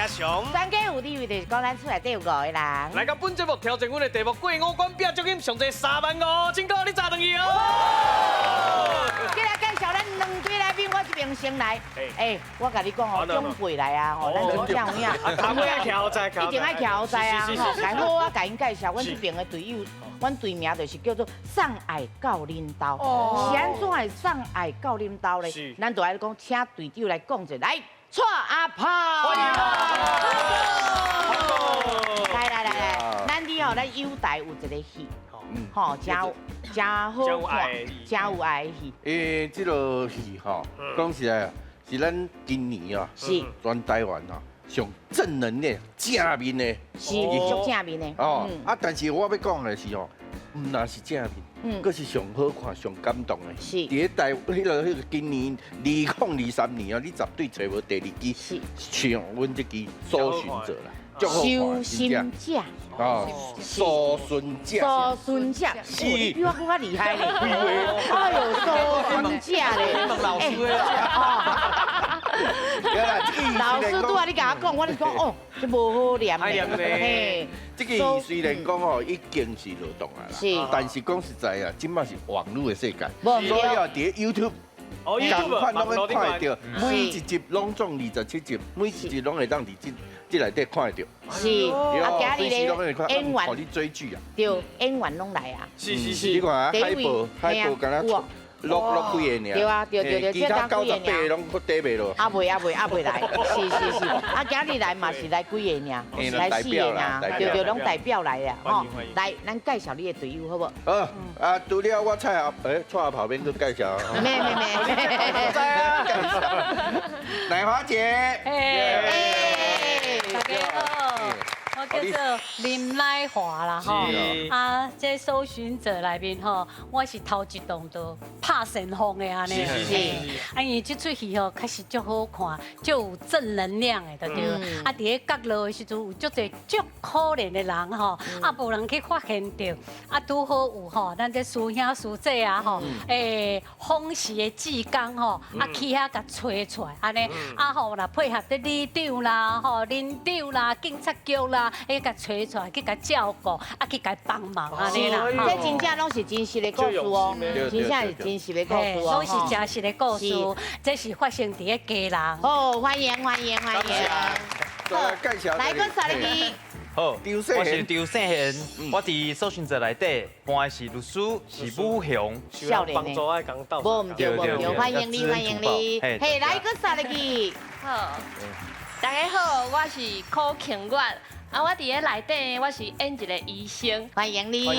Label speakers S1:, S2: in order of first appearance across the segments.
S1: 家常。
S2: 選家有地位就是講咱厝內底有五个人。
S1: 來到本節目挑戰阮的題目過五關拼獎金上濟3萬5，請哥你炸轉去哦。
S2: 過來介紹咱兩隊來賓，我這邊先來。欸，我共你講哦，長輩來啊，吼，咱真正有影。
S1: 頭尾愛徛在，
S2: 一定愛徛在啊，吼，來好我共𪜶介紹，阮這邊的隊友，阮隊名就是叫做送愛到恁兜。是按怎會送愛到恁兜咧？咱就愛講請隊長來講者，來，蔡阿炮。
S1: 歡迎。
S2: 來來來來，咱佇吼，咱友台有一個戲，吼，真真好看，真有愛的戲。
S3: 欸，這个戲吼，講實在，是咱今年啊，全台灣啊，上正能量、正面的，
S2: 是足正面的。
S3: 哦，啊，但是我欲講的是哦，毋但是正面，閣是上好看、上感動的。佇咧台，彼個今年2023年啊，你絕對揣無第二支，像阮這支《搜尋者》啦。
S2: 搜尋者，
S3: 哦，搜尋者，
S2: 搜尋者，是，你比我閣較厲害咧。哎喲，搜尋者咧，
S1: 老師
S2: 老師拄仔你共我講，我咧講哦，這無好念咧。
S3: 嘿，這个雖然講哦，已經是落檔啊啦，但是講實在啊，這馬是網路的世界，所以啊，佇 YouTube。仝款攏會看會著，每一集攏總27集，每一集攏會當佇這內底看會著。
S2: 是，啊，今日咧演員，
S3: 予你追劇啊。
S2: 對，演員攏來啊。
S1: 是是是。
S3: 你看啊，海報海報敢若落落幾个爾。
S2: 對啊，對對對，
S3: 其他98個攏閣底袂落。
S2: 啊未啊未啊未來，是是是，啊今日來嘛是來幾个爾，來四个爾，對對，攏代表來啊，吼。來，咱介紹你的隊友好無？
S3: 好，啊，除了我蔡阿，欸，蔡阿炮免閣介紹。
S2: 沒沒沒，
S3: 知啊。乃華姐。
S4: 大家好，我叫做林乃華啦，吼，啊，這搜尋者內面吼，我是頭一檔就拍先鋒的按呢，啊，因為這齣戲吼確實足好看，足有正能量的，對。啊，佇咧角落的時陣有足濟足可憐的人吼，啊，無人去發現著，啊，拄好有吼，咱這師兄師姐啊吼，欸，訪視的志工吼，啊，去遐共揣出來，按呢，啊吼，若配合這里長啦、吼鄰長啦、警察局啦，欸，共揣出來去共照顧，啊，去共幫忙按呢啦。
S2: 這真正攏是真實的故事哦，真正是真實的故事哦，
S4: 攏是真實的故事，這是發生佇咧基隆。
S2: 好，歡迎歡迎歡迎。
S3: 好，
S2: 來閣三个字。
S5: 好，我是張世賢，我佇搜尋者內底扮的是律師，是武雄。
S2: 少年的，無毋對無毋對，歡迎你歡迎你。嘿，來閣三個字。
S6: 好，大家好，我是柯慶月。啊，我佇咧內底，我是演一個醫生。
S2: 歡迎你，哇，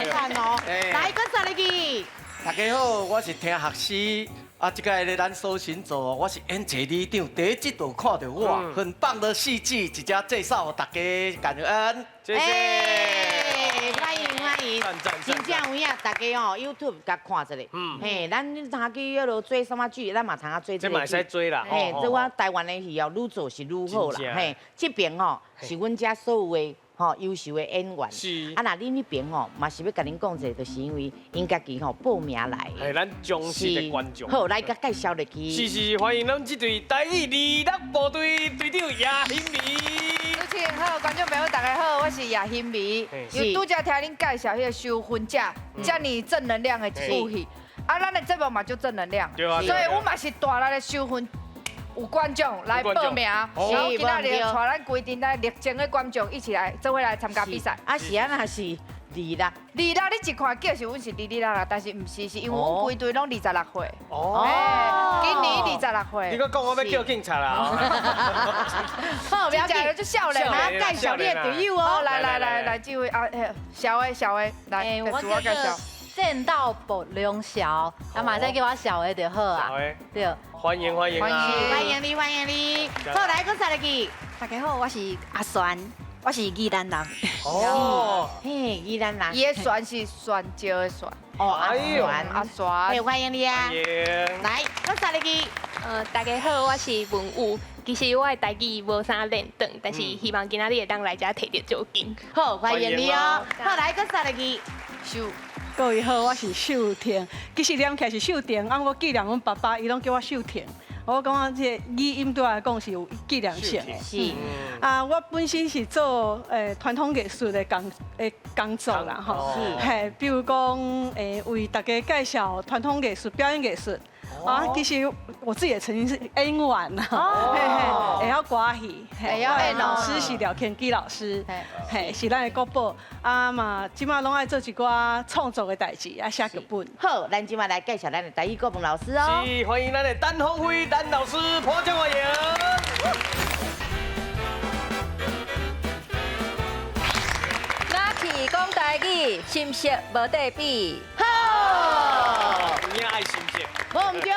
S2: 真讚哦！來，閣三個字。
S7: 大家好，我是聽學師。啊，這個咧咱搜尋者，我是演一個里長，第一集就看著哇，很棒的戲劇，一隻介紹大家感恩。
S1: 謝謝。
S2: 歡迎歡迎，真正有影，大家哦，YouTube 共看一下。嘿，咱通去彼落追啥物劇，咱嘛通啊追這個。
S1: 這嘛會使追啦。
S2: 嘿，這我台灣的戲哦，愈做是愈好啦。嘿，這邊吼是阮遮所有的吼優秀的演員。啊，若恁彼邊吼嘛是欲共恁講一下，就是因為𪜶家己吼報名來。
S1: 嘿，咱忠實的觀眾。
S2: 好，來共介紹入去。
S1: 是是是，歡迎咱這隊台語二六部隊隊長葉欣美。
S8: 主持人好，觀眾朋友大家好，我是葉欣美。又拄才聽恁介紹彼个搜尋者，遮爾正能量的一部戲。啊，咱的節目嘛足正能量，所以阮嘛是大力的搜尋有觀眾來報名，然後今仔日帶咱規陣來熱情的觀眾一起來，做伙來參加比賽。
S2: 啊是啊，若是二六，
S8: 二六你一看叫是阮是26啦，但是毋是，是因為阮規隊攏26歲。哦，今年26歲。
S1: 你閣講我欲叫警察啦？
S2: 好，不要緊，
S8: 就少年，
S2: 來介紹你的隊友哦。
S8: 來來來來，這位啊，小的小的，來，自我介紹。
S4: 戰鬥部梁曉，啊嘛再叫我小的就好啊。對，
S1: 歡迎歡迎
S2: 歡迎歡迎你歡迎你。好，來，閣再來去。
S9: 大家好，我是阿璇，我是宜蘭人。
S1: 哦，
S2: 嘿，宜蘭人。
S8: 伊的璇是璇石的璇。
S2: 哦，阿璇，
S8: 阿璇。
S2: 嘿，歡迎你啊。來，閣再來去。
S6: 大家好，我是文武。其實我的台語無啥練轉，但是希望今仔日會當來遮提著獎金。
S2: 好，歡迎你哦。好，來，閣再來去。
S8: 秀。
S10: 各位好，我是秀婷。其實念起來是秀婷，啊，我記念阮爸爸，伊攏叫我秀婷。我感覺這個語音對我來講是有紀念性的。
S2: 是。
S10: 啊，我本身是做傳統藝術的工作啦，吼。嘿，比如講為大家介紹傳統藝術、表演藝術。啊，其實我自己也曾經是演員啦，嘿嘿，會曉歌戲，
S8: 會曉演。
S10: 老師是廖天基老師，嘿，是咱的國寶。啊嘛，這馬攏愛做一寡創作的代誌，啊寫劇本。
S2: 好，咱這馬來介紹咱的台語國文老師哦。
S1: 是，歡迎咱的陳鳳飛陳老師，破掌歡迎。
S11: 哪去講台語，心色無得比。
S2: 好，
S1: 有影愛心色。
S2: 無毋對，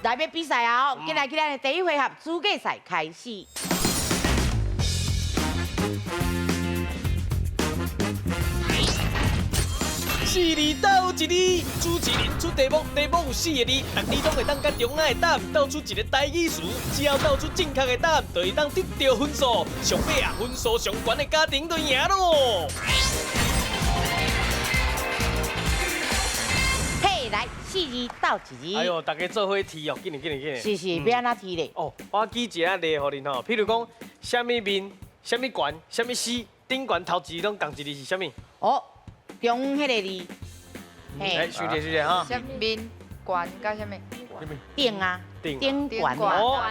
S2: 來欲比賽啊！緊來去咱的第一回合資格賽開始。
S1: 四字鬥一字，主持人出題目，題目有四个字，逐字攏會當佮中間的答案鬥出一个台語詞，只要鬥出正確的答案，就會當得著分數。上尾啊，分數上懸的家庭就贏囉。
S2: 嘿，來四字鬥一字。
S1: 哎呦，大家做伙提哦，緊來緊來緊來。
S2: 是是，欲按怎提咧？
S1: 哦，我舉一个例予恁吼，譬如講，啥物面，啥物懸，啥物絲，頂懸頭一字攏仝一字是啥物？
S2: 哦。中彼个字，
S1: 嘿，想者想者哈。
S8: 啥面悬佮啥物？
S2: 顶啊，顶悬，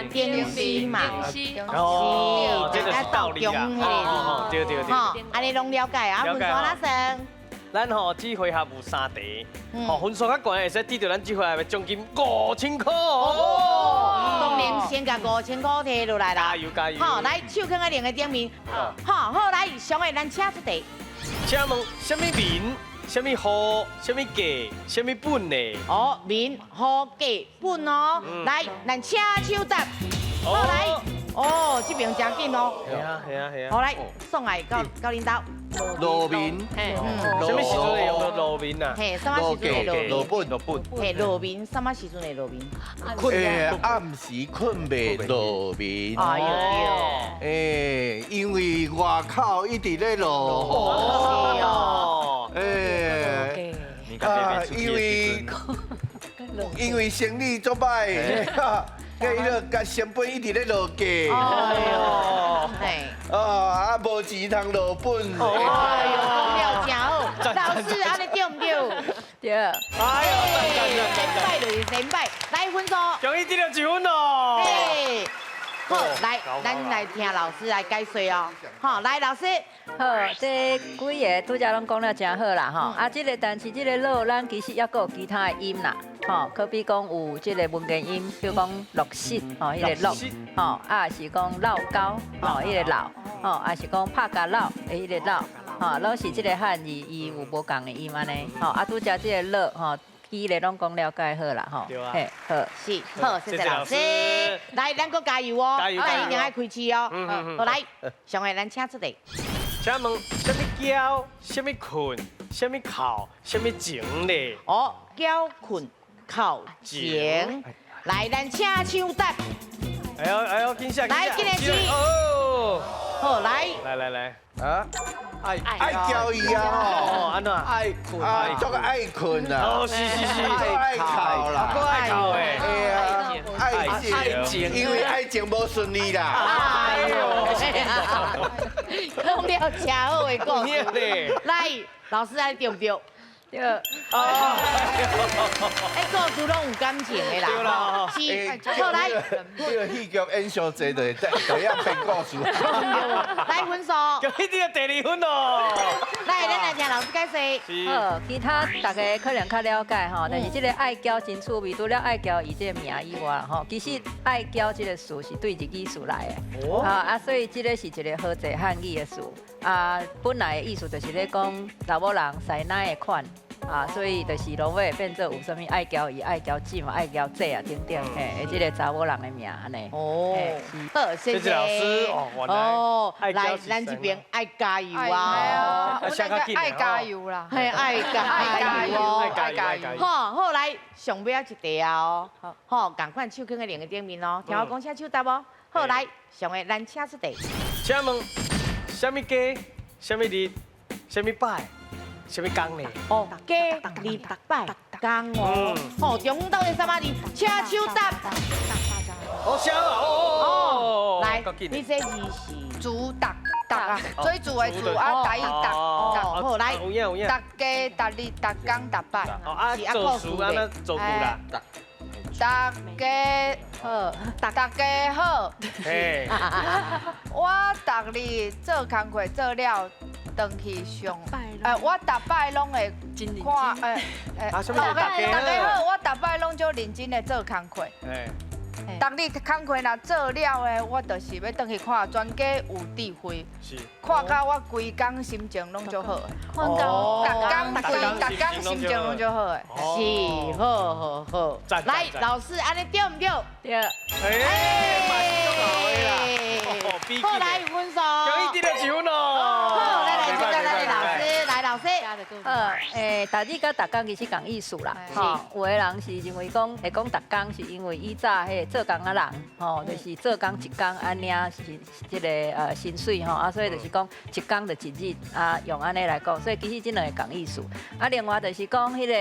S2: 顶丝嘛，
S1: 哦，这就是道理啊。对对对。
S2: 吼，按呢攏了解啊，分数哪算？
S1: 咱吼这回合有三题，吼分数较悬会使得著咱这回合的奖金5000箍。
S2: 哦，当然先共5000箍提落来啦。
S1: 加油加油！
S2: 好，来手囥佇两个顶面。好，好来，上个咱请出题。
S1: 请问啥物面、啥物雨、啥物价、啥物本呢？
S2: 哦，面、雨、价、本哦。来，咱请手答。好来，哦，这边真紧哦。
S1: 系啊系啊系啊。
S2: 好来，送来到到恁兜。
S3: 路面，
S1: 啥物时阵会用到路面啊？
S2: 嘿，啥物时阵会路面？
S3: 路本，路本。
S2: 嘿，路面，啥物时阵会路面？
S3: 欸，暗时困袂落眠。
S2: 哎呦
S3: 对。欸，因为外口一直咧落雨。
S2: 是哦。
S3: 欸，啊，因为生理足歹。佮伊个佮成本一直咧落价。
S2: 哎呦，嘿。
S3: 哦，啊，无钱通落本。
S2: 哎呦，讲了真好。老师，按呢对毋对？
S11: 对。
S1: 哎呦，
S2: 先摆就是先摆，来分数。
S1: 恭喜得到1分哦。
S2: 嘿，好，来，咱来听老师来解说哦。好，来老师。
S11: 好，这几个拄才攏讲了真好啦，吼。啊，这个但是这个落，咱其实犹阁有其他的音啦。吼，可比讲有这个文言音，比如讲落实，吼，彼个落，吼，啊是讲老高，吼，彼个老，吼，啊是讲拍甲老的彼个老，吼，攏是这个汉字，伊有无仝的音按呢，吼，啊拄才这个落，吼，几个攏讲了解好啦，吼，
S1: 嘿，
S11: 好，
S2: 是，好，谢谢老师，来，咱阁加油哦，
S1: 加油，
S2: 咱一定爱开始哦，好，来，上个咱请出题。
S1: 请问，啥物娇，啥物困，啥物哭，啥物情咧？
S2: 哦，娇困。哭情，来，咱请手答。
S1: 哎呦哎呦，紧写，
S2: 来，紧来试。
S1: 哦，
S2: 好，来，
S1: 来来来，
S3: 啊，爱爱交伊啊，
S1: 哦，按怎？
S3: 爱困啊，足爱困啊，
S1: 哦，是是是，
S3: 爱哭啦，
S1: 爱哭的，
S3: 对啊，爱情，因为爱情无顺利啦。
S2: 哎呦，讲了真好的故事。来，老师按对毋对？
S11: 对，
S1: 哦，
S2: 哎，故事拢有感情的啦，
S1: 对啦，
S2: 是，好来，
S3: 这个戏剧演伤济，就会就要编故事。
S2: 来分数，
S1: 恭喜你第二分哦。
S2: 来，咱来听老师解说。
S11: 好，其他大家可能较了解吼，但是这个爱娇真趣味，除了爱娇伊这个名以外吼，其实爱娇这个词是对日语词来的，啊，所以这个是一个和济汉语的词，啊，本来的意思就是咧讲查某人师奶的款。啊，所以就是拢会变做有啥物爱娇伊、爱娇姊嘛、爱娇姐啊等等，嘿，这个查某人的名按呢。
S2: 哦，好，谢
S1: 谢老师。
S2: 哦，来，咱这边爱加油啊！
S8: 爱加油啦！
S2: 嘿，爱加油，
S8: 爱加油。
S2: 好，好来，上尾仔一题啊哦，好，仝款手囥佇两个顶面哦，听我讲请手答哦。好，来，上个咱请出题。
S1: 请问，啥物鸡？啥物日？啥物摆？啥物工呢？
S2: 哦，鸡日拜工哦。哦，中午到底啥物字？请手答。
S1: 哦，
S2: 你這字是
S8: 煮逐逐啊，水煮的煮啊，台語逐逐。
S2: 好來，
S1: 有影有影。
S8: 逐家逐日逐工逐擺。
S1: 啊，做事按怎做句啦？
S8: 大家好，大家好。我逐日做工课做了，转去上。我逐摆拢会看，大家好，我逐摆拢足认真的做工课。逐日工课若做了的，我就是欲转去看全家有智慧，看甲我规工心情拢足好的。逐工规逐工心情拢足好的。
S2: 是，好好好。來，老師，按呢對毋對？
S11: 對。
S1: 哎，嘛是足好的啦。
S2: 好，來分數。
S1: 恭喜得到一分哦。
S2: 好，來來，這個咱的老師，來老師。
S11: 逐日佮逐工其實仝意思啦。吼，有的人是認為講會講逐工，是因為以早彼個做工的人，吼，就是做工一工按領是這个薪水吼，啊，所以就是講一工就一日啊，用按呢來講，所以其實這兩个仝意思。啊，另外就是講彼个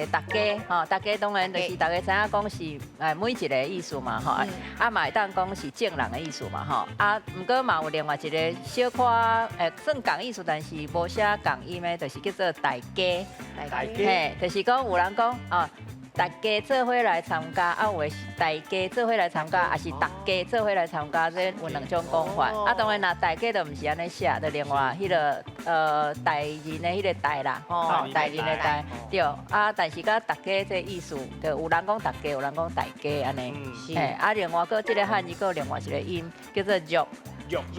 S11: 逐家吼，逐家當然就是大家知影講是每一个意思嘛，吼，啊嘛會當講是眾人的意思嘛，吼，啊，毋過嘛有另外一个小可算仝意思，但是無寫仝音的，就是叫做大家。
S1: 大家，
S11: 嘿，就是講有人講哦，大家做伙來參加，啊有的是大家做伙來參加，抑是逐家做伙來參加，這有兩種講法。啊，當然若大家就毋是按呢寫，就另外彼个大人的彼个大啦，吼，大人的大，對。啊，但是佮逐家這意思，就有人講逐家，有人講大家按呢。嘿，啊，另外閣這个漢字閣另外一个音叫做弱。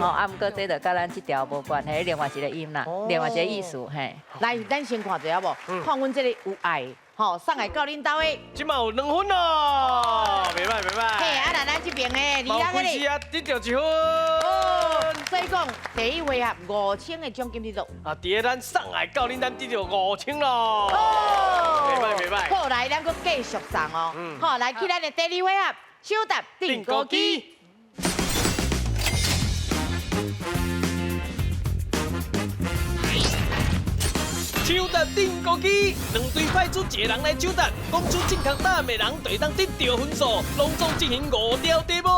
S11: 吼，啊，毋過這就佮咱這條無關係，另外一個音啦，另外一個意思嘿。
S2: 來，咱先看一下好無？看阮這個有愛，吼，送來到恁兜的。
S1: 這馬有2分咯，袂歹袂歹。
S2: 嘿，啊，那咱這邊的，你那個
S1: 咧？啊，得著1分。
S2: 所以講，第一回合5000的獎金得到。
S1: 啊，佇咧咱送來到恁咱得著5000咯。
S2: 哦，
S1: 袂歹袂歹。
S2: 好，來，咱閣繼續送哦。好，來去咱的第二回合，首答釘孤枝。
S1: 抢答钉孤枝，两队派出一个人来抢答，讲出正确答案的人就会当得到分数。拢总进行5条题目。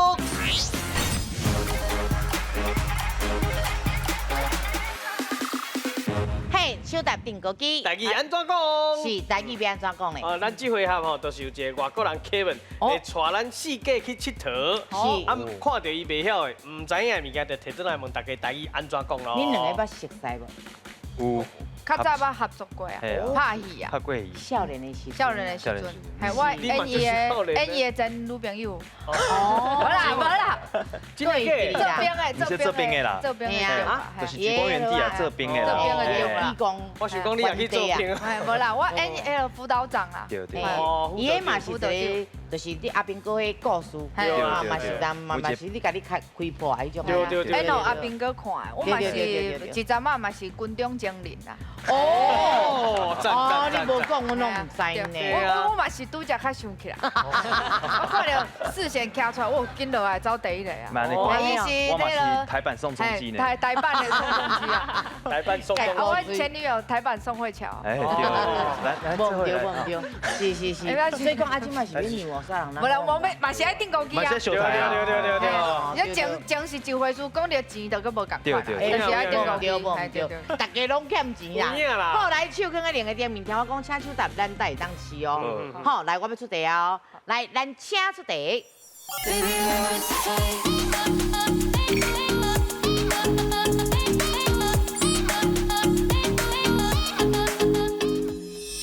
S2: 嘿，抢答钉孤枝。
S1: 台语按怎讲？
S2: 是台语欲按怎讲咧？
S1: 哦，咱这回合吼，就是有一个外國人 Kevin 會帶咱四界去𨑨迌。
S2: 是。
S1: 啊，看著伊袂曉的、毋知影的物件，就提轉來問大家台語按怎講咯。
S2: 恁兩个捌熟似無？
S5: 有。
S8: 較早捌合作過啊，拍戲啊，
S5: 拍過戲。
S2: 少年的時。
S8: 少年的時陣，係我演伊的演伊的前女朋友。哦，無啦無啦，
S2: 對，
S8: 做兵的，
S5: 做兵的啦，
S8: 做兵的
S5: 啊，就是举光原地啊，做兵的啦。
S8: 做兵的對啦。
S1: 我想講你也去做兵。
S8: 哎，無啦，我演彼个輔導長啦。
S5: 對對。
S2: 哦，伊嘛是一個，就是你阿兵哥的故事，對嘛是咱嘛嘛是你家己開開破彼種。
S1: 對對對。
S8: 演予阿兵哥看，我嘛是一陣仔嘛是軍中情人啦。
S1: 哦，
S2: 哦，你無講，我攏毋知呢。
S8: 我嘛是拄才較想起來，我看著視線徛出來，我緊落來走第一個啊。
S5: 我嘛是台版宋仲基呢。
S8: 台台版的宋仲基啊。
S1: 台版宋仲基。
S8: 我前女友台版宋慧喬。
S5: 哎，對，來來，
S2: 無對無對，是是是。所以講啊，這馬是欲讓予啥人？
S8: 無啦，無欲嘛是愛釘孤枝啊。
S5: 對對
S1: 對對。
S8: 你情情是一回事，講著錢就閣無仝款。
S5: 對對。
S8: 就是愛釘孤枝。
S2: 對對。大家攏欠錢啦。好，來手囥佇另一邊面，聽我講，請手答，咱才會當試哦。好，來，我欲出題哦。來，咱請出題。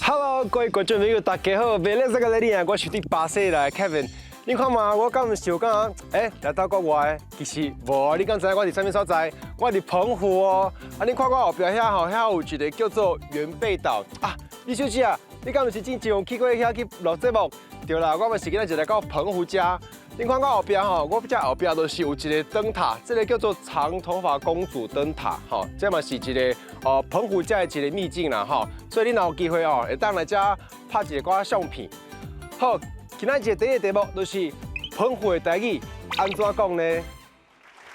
S12: Hello，各位觀眾朋友，大家好！袂咧這個來啊，我是佇巴西來的 Kevin。你看嘛，我敢毋是想講，來到國外，其實無啊。你敢知影我佇啥物所在？我佇澎湖哦。啊，你看我後壁遐吼，遐有一個叫做元貝島啊。李小姐啊，你敢毋是之前有去過遐去錄節目？對啦，我嘛是今仔日來到澎湖遮。你看我後壁吼，我遮後壁就是有一個燈塔，這個叫做長頭髮公主燈塔，吼，這嘛是一個哦澎湖遮的一個秘境啦，吼。所以你若有機會哦，會當來遮拍一个寡相片。好，今仔日第一個題目就是澎湖的台語按怎講呢？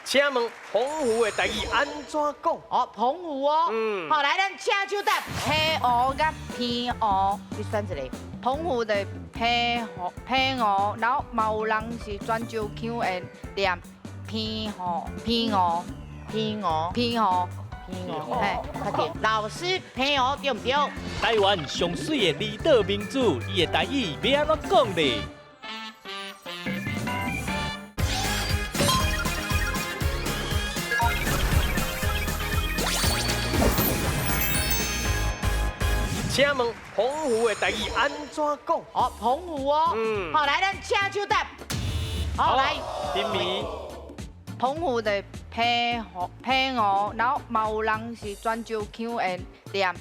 S1: 請問澎湖的台語按怎講？
S2: 哦，澎湖哦，好，來，咱請手答。
S8: 澎湖佮澎湖，
S2: 你選一個。
S8: 澎湖的澎湖，澎湖，然後嘛有人是泉州腔會念平湖，平湖，
S2: 平湖，
S8: 平湖，
S2: 平湖，嘿，确定。老师，平湖对毋对？
S1: 台湾上媠的离岛明珠，伊的台语欲按怎讲咧？
S13: 请问澎湖的台语按怎讲？
S2: 哦，澎湖哦，好，来，咱请手答。好，来，
S13: 金米。
S8: 澎湖的澎湖，澎湖，然后嘛有人是泉州腔会念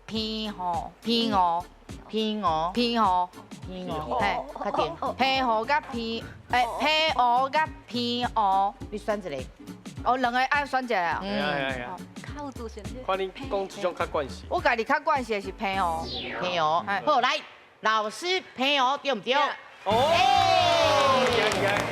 S8: 澎湖，澎湖，
S2: 澎湖，
S8: 澎湖，
S2: 澎湖，嘿，确定。
S8: 澎湖佮澎，澎湖佮澎湖，
S2: 你选一个。
S8: 哦，两个爱选一个啊。
S13: 嗯。看你讲这种较惯势。
S8: 我家己较惯势的是澎湖。
S2: 澎湖，好，来，老师，澎湖对毋对？哦。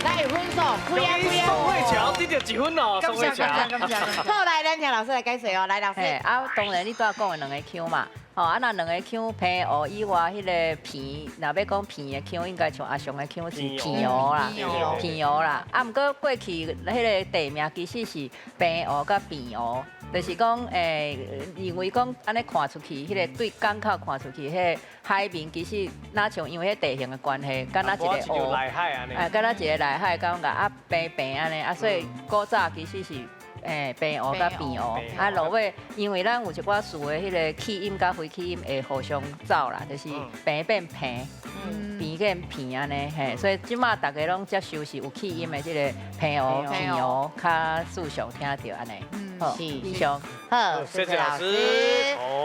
S2: 来分数，开啊开啊！
S13: 宋慧乔得到一分哦，宋慧乔。
S2: 好，来，咱请老师来解释哦，来，老师。
S11: 啊，当然你拄仔讲的两个腔嘛，吼，啊，若两个腔澎湖以外，彼个澎，若欲讲澎的腔，应该像阿雄的腔是澎湖啦，澎湖啦。啊，毋过过去彼个地名其实是澎湖佮澎湖。就是讲，认为讲按呢看出去，彼个对港口看出去，彼个海面其实若像因为彼地形的关系，敢若一个湖，敢若一个内海感觉啊平平按呢，啊，所以古早其实是平湖佮平湖，啊落尾因为咱有一寡词的彼个气音佮非气音会互相走啦，就是平变平，平变平按呢，嘿，所以这马大家拢接受是有气音的这个平湖、平湖较时常听著按呢。
S2: 是，
S11: 以上，
S2: 好，谢谢老师。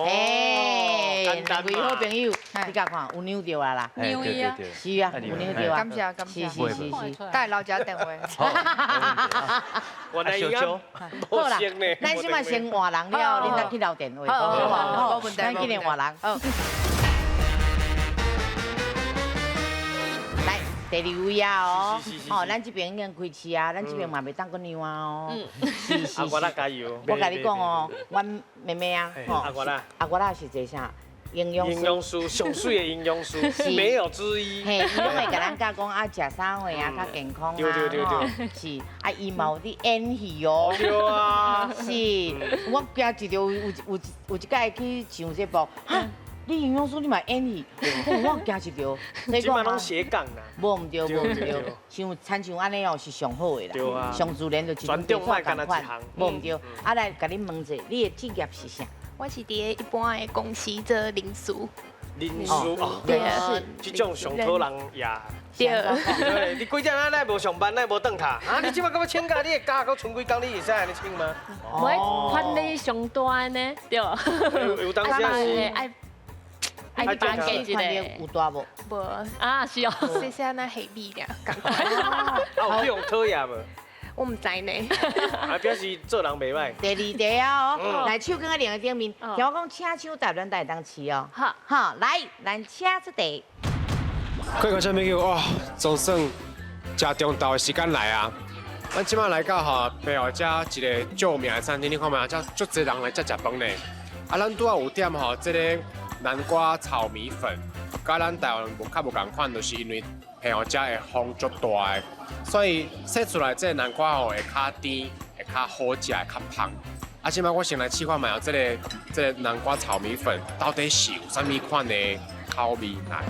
S2: 哎，两位好朋友，你共看有扭著啊啦？
S8: 扭啊，
S2: 是啊，有扭著啊。
S8: 感谢感谢，
S2: 是是是是。
S8: 带老家电话。
S13: 我来小
S2: 好啦，咱这摆先换人了，恁再去留电话。
S8: 好，好，
S2: 咱紧来换人。来，第二位啊哦，哦，咱这边已经开始啊，咱这边嘛袂当阁让啊哦。是是是。
S13: 阿我啦加油！
S2: 我共你讲哦，阮妹妹啊，
S13: 吼，阿我啦，
S2: 阿我啦是做啥？营养师，
S13: 营养师，上媠的营养师，没有之一。
S2: 嘿，伊拢会共咱教讲啊，食啥货啊，较健康啊。
S13: 对对对对。
S2: 是，啊，伊嘛有伫演戏哦。
S13: 对啊。
S2: 是，我惊一著有一摆去上节目，哈，你营养师你嘛演戏，我惊一著。
S13: 这摆拢斜杠啦。
S2: 无毋对，无毋对，像亲像按呢哦是上好的啦。
S13: 对啊。
S2: 上自然就一
S13: 种共款。
S2: 无毋对，啊来，共你问者，你的职业是啥？
S6: 我是伫一般的公司做人事。
S13: 人事哦，
S6: 对，
S13: 这种上讨人厌。
S6: 对。
S13: 对，你规阵啊，咱无上班，咱无转卡啊？你这摆阁欲请假，你的假阁存几工，你会使按呢请吗？
S14: 我权力上大呢，对。
S13: 有当时是
S14: 爱爱
S2: 把给一个有大无？
S6: 无
S14: 啊，是哦，
S6: 细细那黑米尔，仝款。
S13: 啊，有去予讨厌无？
S6: 我毋知呢。
S13: 啊，表示做人袂䆀。
S2: 第二题啊哦，来手卷仔另个顶面，听我讲，请手答，咱才会当试哦。
S14: 好，
S2: 好，来，咱请出题。
S12: 各位观众朋友，哇，总算食中昼的时间来啊！咱这摆来到吼澎湖遮一个著名的餐厅，你看觅，遮足济人来遮食饭呢。啊，咱拄仔有点吼这个南瓜炒米粉，佮咱台湾无较无仝款，就是因为澎湖遮的风足大的，所以洗出来这个南瓜吼会较甜，会较好食，会较芳。啊，这摆我先来试看觅哦，这个南瓜炒米粉到底是有啥物款的口味来？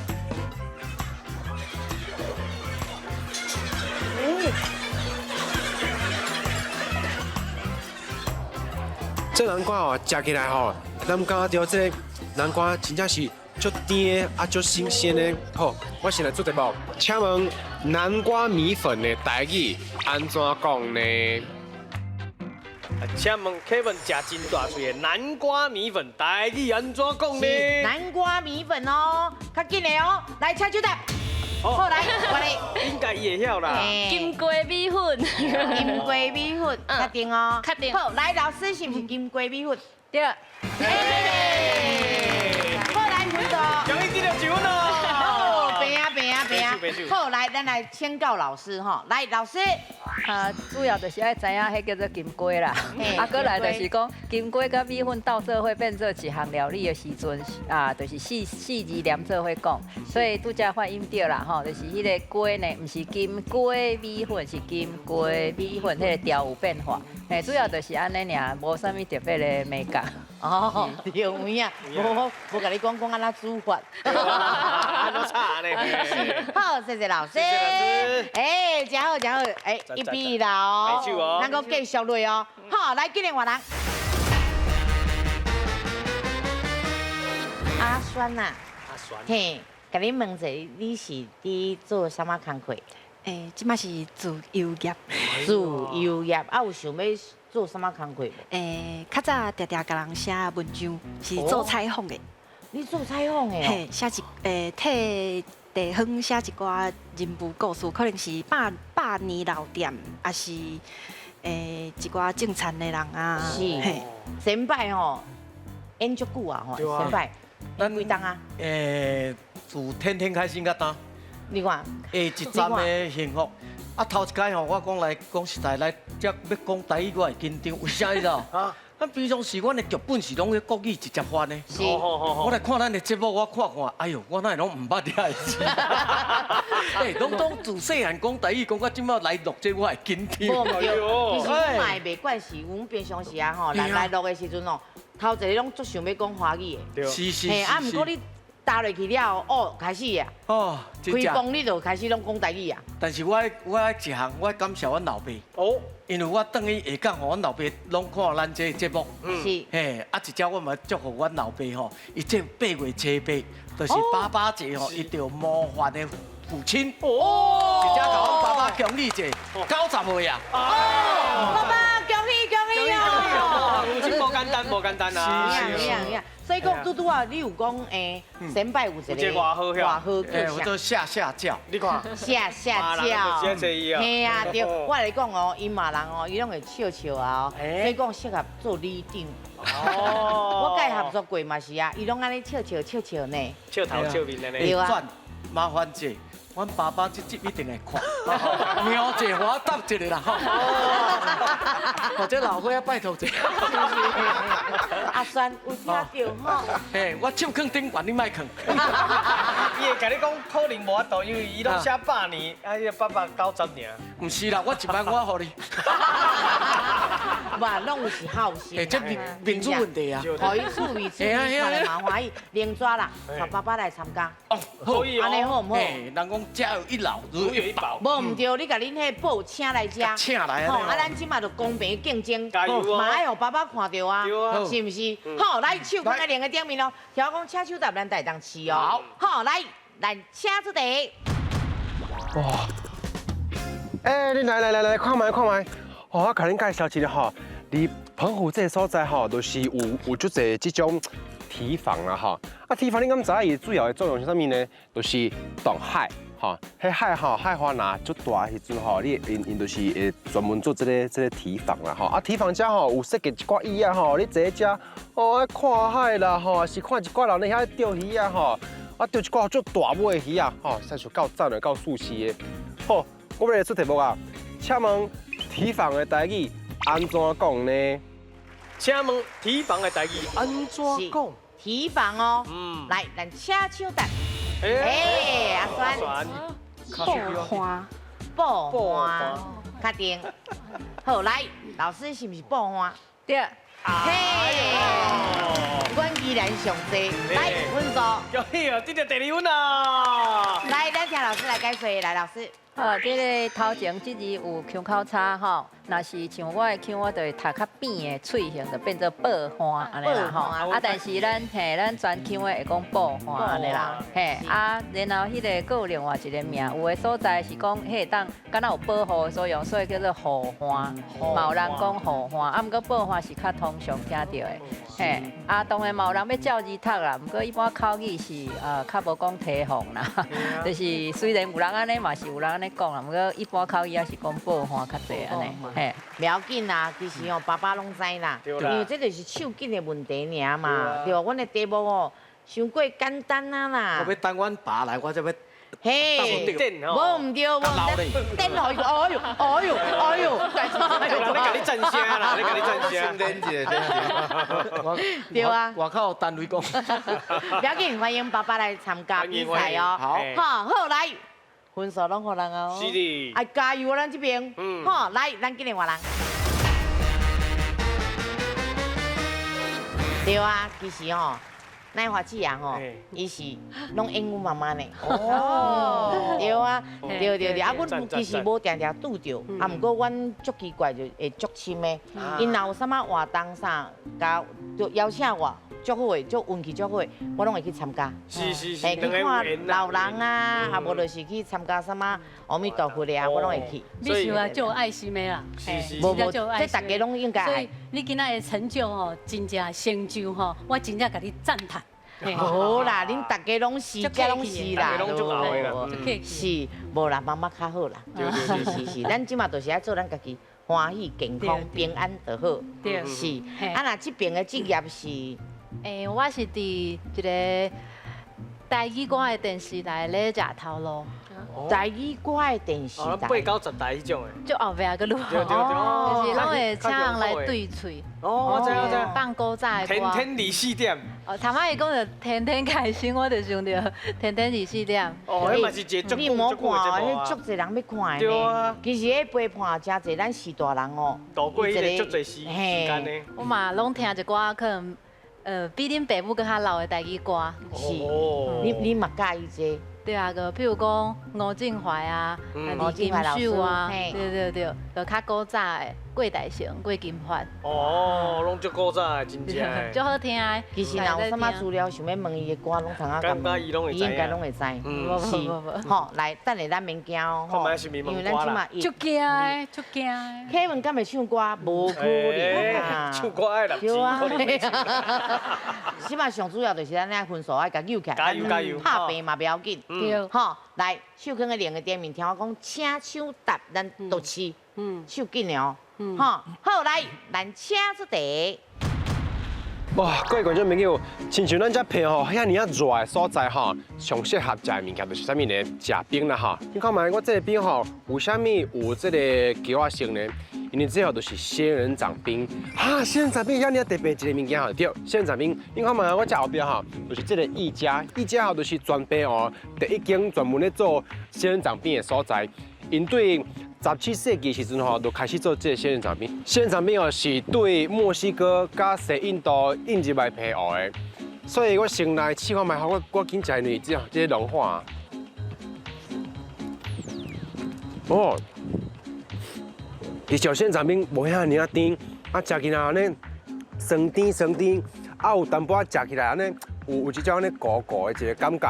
S12: 这南瓜哦，食起来吼，咱感觉著这个南瓜真正是足甜的，啊，足新鲜的。好，我先来做题目，请问南瓜米粉的台语按怎讲呢？
S13: 请问 Kevin 食真大喙的南瓜米粉台语按怎讲呢？
S2: 南瓜米粉哦，较紧的哦，来请手答。好，来，我来。
S13: 应该伊会晓啦。
S14: 金瓜米粉，
S2: 金瓜米粉，确定哦。
S14: 确定。
S2: 好，来，老师是毋是金瓜米粉？
S11: 对。
S2: 好，来，分数。
S13: 恭喜得到一分哦。
S2: 好，平啊平啊平啊。好，來，咱來請教老師吼，來，老師。
S11: 啊，主要就是愛知影，彼叫做金瓜啦。啊，閣來就是講金瓜佮米粉鬥做伙變做一項料理的時陣，啊，就是四四字連做伙講，所以拄才發音對啦吼，就是彼个瓜呢，毋是金瓜米粉，是金瓜米粉，彼个調有變化。嘿，主要就是按呢爾，無啥物特別的眉角。
S2: 哦，對，有影，無無共你講講按怎煮法。
S13: 按怎炒呢？
S2: 好，謝謝老師。哎，真好，真好，哎，1比1啦哦，咱閣繼續落哦。好，來，今日換人。阿酸啊，
S13: 阿酸，
S2: 嘿，共你問者，你是佇做啥物工課？
S9: 欸，這馬是自由業。
S2: 自由業，啊，有想欲做啥物工課無？
S9: 欸，較早常常共人寫文章，是做採訪的。
S2: 你做採訪的？
S9: 嘿，寫一替地方寫一寡人物故事，可能是百百年老店，抑是一寡種田的人啊。
S2: 是。先輩吼，演足久啊吼，先輩。咱幾冬啊？
S7: 欸，自天天開心到今。
S2: 你看，
S7: 欸，一站的幸福。啊，頭一擺吼，我講來講實在來，這欲講台語我會緊張，為啥你知道？啊，咱平常時阮的劇本是攏咧國語直接翻的。
S2: 是。
S7: 我來看咱的節目，我看看，哎喲，我哪會攏毋捌遐个字？欸，攏總自細漢講台語，講到這擺來錄這，我會緊張。
S2: 無毋對，其實阮嘛會袂慣勢，阮平常時啊吼，人來錄的時陣哦，頭一个攏足想欲講華語的。
S7: 是是。
S2: 嘿，啊，毋過你。搭落去了後，哦，開始啊，
S7: 哦，
S2: 開講你就開始攏講台語啊。
S7: 但是我我一項，我感謝阮老爸，哦，因為我轉去下港吼，阮老爸攏看咱這個節目，
S2: 是，
S7: 嘿，啊一隻我嘛祝福阮老爸吼，伊這8月7，就是爸爸節吼，伊著模範的父親，哦，一隻共阮爸爸恭喜者，90歲啊，
S2: 哦，爸爸恭喜恭喜哦，
S13: 父親無簡單，無簡單啊，
S2: 是是是。所以講拄拄啊，你有講欸，先輩有一個
S13: 外號，
S2: 外號叫
S7: 做下下轎。
S13: 你看，
S2: 下下轎。嘿啊，對，我來講哦，𪜶罵人哦，伊攏會笑笑啊，所以講適合做里長。哦。我佮伊合作過嘛是啊，伊攏按呢笑笑笑笑呢。
S13: 笑頭笑面按呢。
S2: 對啊。
S7: 麻煩者，阮爸爸這集一定會看。苗姐，我答一個啦吼。或者老伙仔拜託者。
S2: 阿酸有聽到吼？
S7: 嘿，我手囥頂懸，你莫囥。
S13: 伊會共你講，可能無法度，因為伊攏寫百年，啊，伊890年。
S7: 毋是啦，我1萬我予你。
S2: 哇，攏是孝心。
S7: 欸，這民主問題啊。
S2: 予伊趣味趣味，看了嘛歡喜。另紙啦，帶爸爸來參加。
S7: 哦，
S13: 可以哦。
S2: 按呢好毋好？
S7: 人講家有一老，如有一寶。
S2: 無毋對，你共恁彼個寶請來遮。
S7: 請來啊！
S2: 吼，啊，咱這馬就公平競爭，嘛愛予爸爸看著啊，是毋是？好，來手放佇兩个頂面咯。聽我講，請手搭咱才會當試哦。好，來，來請出題。
S12: 哇！欸，你來來來來，看覓看覓。哦，我共恁介紹一下吼，佇澎湖這个所在吼，就是有足濟這種堤防啦吼。啊，堤防你敢知影伊主要的作用是啥物呢？就是擋海，吼。彼海吼，海花若足大的時陣吼，你𪜶𪜶就是會專門做這個堤防啦吼。啊，堤防遮吼有設計一寡椅仔吼，你坐佇遮哦，愛看海啦吼，還是看一寡人咧遐釣魚仔吼。啊，釣一寡足大尾的魚仔吼，實在是夠讚的，夠舒適的。好，我欲來出題目啊，請問堤防的台語按怎講呢？
S13: 請問堤防的台語按怎講？
S2: 堤防哦，來，咱請手答。欸，阿酸，
S10: 報花，
S2: 報花，確定。好，來，老師是毋是報花？
S11: 對。
S2: 嘿，阮宜蘭上濟，來，分數。
S13: 恭喜哦，得著第二分啊！
S2: 來，咱請老師來解說，來，老師。
S11: 好，這个頭前這字有腔口差吼，若是像我的腔，我就會讀較扁的喙型，就變做報花按呢啦吼。啊，但是咱嘿，咱全腔的會講報花按呢啦。嘿，啊，然後彼个閣有另外一个名，有的所在是講彼會當敢若有保護的作用，所以叫做護花。嘛有人講護花，啊，毋過報花是較通常聽著的。嘿，啊，當然嘛有人欲照字讀啦，毋過一般口語是較無講提防啦，就是雖然有人按呢，嘛是有人按呢講啦，毋過一般口語也是講報花較濟按呢。嘿，
S2: 袂要緊啦，其實哦，爸爸攏知啦，因為這就是手緊的問題爾嘛，對無？阮的題目哦，傷過簡單啊啦。
S7: 我欲等阮爸來，我才欲
S2: 嘿，無毋對，無毋對，電予伊，哎呦，哎呦，哎呦，
S13: 人咧共你讚聲啦，咧共你讚聲。
S2: 對啊。
S7: 外口單位講。
S2: 不要緊，歡迎爸爸來參加比賽哦。
S7: 好，
S2: 好，好來，分數攏予人哦。
S13: 是的。
S2: 愛加油，咱這邊。好，來，咱今日換人。對啊，其實吼。乃華姊啊吼，伊是攏演阮媽媽呢。哦，對啊，對對對，啊，阮其實無定定拄著，啊，毋過阮足奇怪就會足親的。𪜶若有啥物活動啥，共就邀請我，足好的，足運氣足好的，我攏會去參加。
S13: 是是是，
S2: 去看老人啊，啊無就是去參加啥物阿彌陀佛的啊，我攏會去。
S4: 你是啊，足有愛心的啦。
S13: 是是，
S2: 無無，這大家攏應該愛。
S4: 你今仔的成就吼，真正成就吼，我真正共你讚嘆。
S2: 好啦，恁大家攏是，這攏是啦，是，無啦，媽媽較好啦。是是是，咱這馬就是愛做咱家己歡喜、健康、平安就好。是，啊，若這邊的職業是，
S14: 我是佇一个台語歌的電視台咧食頭路。
S2: 台語歌的電視台，
S13: 八九十台彼種的，
S14: 就後壁閣愈好，就是攏會請人來對喙。
S13: 哦，我知我知。
S14: 放古早的歌。
S13: 天天24點。
S14: 哦，頭仔伊講著天天開心，我就想著天天24點。
S13: 哦，彼嘛是一個足
S2: 你莫看哦，彼足濟人欲看的呢。其實彼陪伴誠濟咱序大人哦。
S13: 度過彼個足濟時間的。
S14: 我嘛攏聽一寡可能，比恁爸母閣較老的台語歌。
S2: 是。你嘛佮意這個？
S14: 對啊，個譬如講吳振懷啊，李金秀啊，對對對，就較古早的郭大成、郭金發。
S13: 哦，攏足古早的，真正。
S14: 足好聽的。
S2: 其實若有啥物資料想欲問伊的歌，攏通仔共問，伊應該攏會知。是，吼，來，等下咱免驚哦，吼，因為咱這馬。
S4: 足驚的，足驚的。
S2: 凱文敢會唱歌？無可能啊！
S13: 唱歌愛
S2: 對啊。這馬上主要就是咱遐分數愛共扭起來，
S13: 加油加油！
S2: 拍平嘛袂要緊。對，吼，來，手囥佇另一個頂面，聽我講，請手答，咱都試，手緊的哦，吼，好，來，咱請出題。
S12: 哇，各位觀眾朋友，親像咱這澎湖遐爾仔熱的所在吼，上適合食的物件就是啥物呢？食冰啦吼。你看覓，我這个冰吼，為啥物有這個橋仔色呢？因為這號就是仙人掌冰，哈，仙人掌冰遐爾特別一個物件吼，對，仙人掌冰，你看覓，我這後壁吼，就是這個一家，一家吼就是全澎湖第一間專門咧做仙人掌冰的所在，𪜶對17世紀時陣吼，就開始做這個仙人掌冰。仙人掌冰哦，是對墨西哥佮西印度引入來澎湖的，所以我先來試看覓，我我緊食，因為這這個融化。哦。其實仙人掌冰無遐爾仔甜，啊，食起來按呢酸甜酸甜，啊有淡薄仔食起來按呢有有一種按呢糊糊的一個感覺，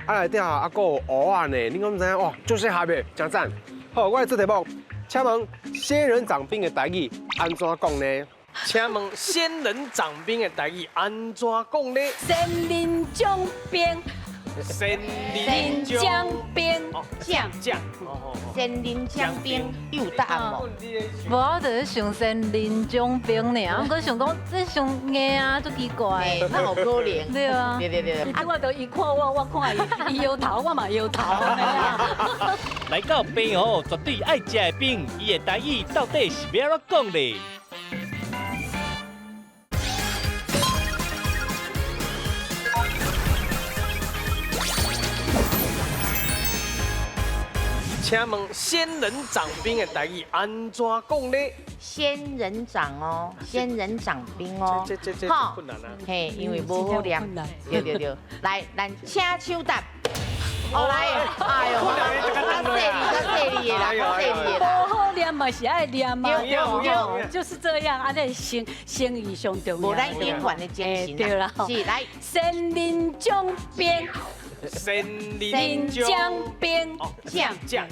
S12: 啊內底吼啊閣有芋仔呢，你敢知影？哇，足適合的，真讚！好，我來做題目，請問仙人掌冰的台語按怎講呢？
S13: 請問仙人掌冰的台語按怎講呢？
S4: 仙人掌冰。
S13: 仙人
S4: 掌冰，
S2: 掌
S13: 掌，
S2: 仙人掌冰有答案无？
S14: 無，我就是想仙人掌冰爾，我想講這傷硬啊，足奇怪。
S2: 那有可能。
S14: 對啊。
S2: 對對對。
S4: 啊，我就伊看我，我看伊，伊搖頭，我嘛搖頭。
S1: 來到澎湖，絕對愛食的冰，伊的台語到底是欲按怎講咧？
S13: 請問仙人掌冰的台語按怎講呢？
S2: 仙人掌哦，仙人掌冰哦，
S13: 這這這困難啊！
S2: 嘿，因為無好念。對對對，來，咱請手答。哦來，哎呦，較細膩，較細膩的啦，較細膩的啦。
S4: 無好念嘛是愛念嘛，對，就是這樣。啊，這誠意上重要。
S2: 無咱演員的精神。
S4: 對啦，
S2: 是來，
S4: 仙人掌冰。
S13: 仙人
S4: 掌冰，
S2: 掌掌，